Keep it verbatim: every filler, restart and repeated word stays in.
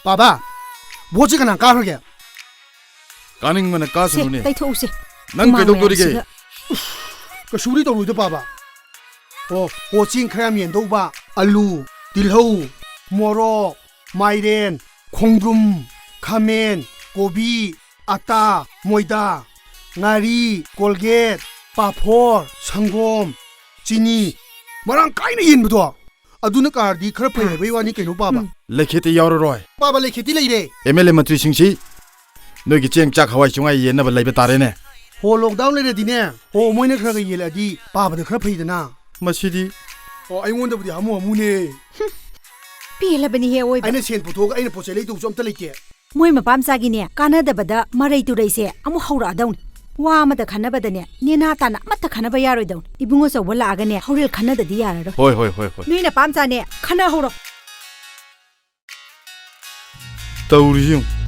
ꯄꯥꯕ, ꯚꯣꯠꯁꯤ ꯀꯅꯥ ꯀꯥꯈ꯭ꯔꯒꯦ? ꯀꯥꯅꯤꯡꯕꯅ ꯁꯦ, ꯀꯥꯁꯅꯨꯅꯦ꯫ ꯇꯩꯊꯣꯛꯎꯁꯦ꯫ ꯅꯪ ꯍꯨꯃꯥꯡ ꯀꯩꯗꯧꯗꯣꯔꯤꯒꯦ? ꯃꯌꯥꯝꯁꯤꯒ꯫ ꯀꯩꯁꯨꯕꯨꯗꯤ ꯇꯧꯔꯣꯏꯗ, ꯄꯥꯕ꯫ ꯑꯣ, ꯑꯣ, ꯆꯦꯡ ꯈꯔ ꯌꯥꯝ ꯌꯦꯟꯗꯧꯕ, ꯑꯂꯨ, ꯇꯤꯜꯍꯧ, ꯃꯣꯔꯣꯛ, ꯃꯥꯏꯔꯦꯟ, ꯈꯣꯡꯗ꯭ꯔꯨꯝ, ꯈꯥꯃꯦꯟ, ꯀꯣꯕꯤ, ꯑꯇꯥ, ꯃꯣꯏꯗꯥ, ꯉꯥꯔꯤ, ꯀꯣꯜꯒꯦꯠ, ꯄꯥꯐꯣꯔ, ꯁꯪꯒꯣꯝ, ꯆꯤꯅꯤ, ꯃꯔꯥꯡ ꯀꯥꯏꯅ ꯌꯦꯟꯕꯗꯣ꯫ ꯑꯗꯨꯅ ꯀꯥꯔꯗꯤ ꯈꯔ ꯐꯩ ꯍꯥꯏꯕꯩ ꯋꯥꯅꯤ ꯀꯩꯅꯣ, ꯄꯥꯕ꯫ ꯎꯝ꯫ ꯂꯩꯈꯦꯠꯇꯤ ꯌꯥꯎꯔꯔꯣꯏ꯫ ꯄꯥꯕ, ꯂꯩꯈꯦꯠꯇꯤ ꯂꯩꯔꯦ꯫ ꯑꯦꯝ ꯑꯦꯜ ꯑꯦ ꯃꯟꯇ꯭ꯔꯤꯁꯤꯡꯁꯤ ꯅꯣꯏꯒꯤ ꯆꯦꯡ, ꯆꯥꯛ, ꯍꯋꯥꯏ, ꯆꯦꯡꯋꯥꯏ ꯌꯦꯟꯅꯕ ꯂꯩꯕ ꯇꯥꯔꯦꯅꯦ꯫ ꯍꯣ, ꯂꯣꯛꯗꯥꯎꯟ ꯂꯩꯔꯗꯤꯅꯦ꯫ ꯍꯣ, ꯃꯣꯏꯅ ꯈꯔ ꯈꯔ ꯌꯦꯜꯂꯛꯑꯗꯤ ꯄꯥꯕꯗ ꯈꯔ ꯐꯩꯗꯅ꯫ ꯃꯁꯤꯗꯤ꯫ ꯑꯣ, ꯑꯩꯉꯣꯟꯗꯕꯨꯗꯤ ꯍꯥꯃꯨ ꯍꯥꯃꯨꯅꯦ꯫ ꯄꯦꯜꯂꯕꯅꯤꯍꯦ ꯑꯋꯣꯏꯕ꯫ ꯑꯩꯅ ꯁꯦꯟ ꯄꯨꯊꯣꯛꯑꯒ ꯑꯩꯅ ꯄꯣꯠ ꯆꯩ ꯂꯩꯗꯧꯁꯨ ꯑꯝꯇ ꯂꯩꯇꯦ꯫ ꯃꯣꯏ ꯃꯄꯥ ꯃꯆꯥꯒꯤꯅꯦ, ꯀꯥꯟꯅꯗꯕꯗ ꯃꯔꯩ ꯇꯨꯔꯩꯁꯦ ꯑꯃꯨꯛ ꯍꯧꯔꯛꯑꯗꯧꯅꯤ꯫ ꯋꯥ ꯑꯃꯇ ꯈꯟꯅꯕꯗꯅꯦ, ꯅꯦꯅꯥ ꯇꯥꯅ ꯑꯃꯠꯇ ꯈꯟꯅꯕ ꯌꯥꯔꯣꯏꯗꯧꯅꯤ꯫ ꯏꯕꯨꯡꯉꯣ ꯑꯆꯧꯕ ꯂꯥꯛꯑꯒꯅꯦ, ꯍꯣꯔꯦꯜ ꯈꯟꯅꯗꯗꯤ ꯌꯥꯔꯔꯣꯏ꯫ ꯍꯣꯏ, ꯍꯣꯏ, ꯍꯣꯏ, ꯍꯣꯏ꯫ ꯅꯣꯏ ꯅꯄꯥꯝꯆꯥꯅꯦ, ꯈꯟꯅꯍꯧꯔꯣ꯫ ꯇꯧꯔꯤꯁꯤ ꯌꯦꯡꯉꯨ꯫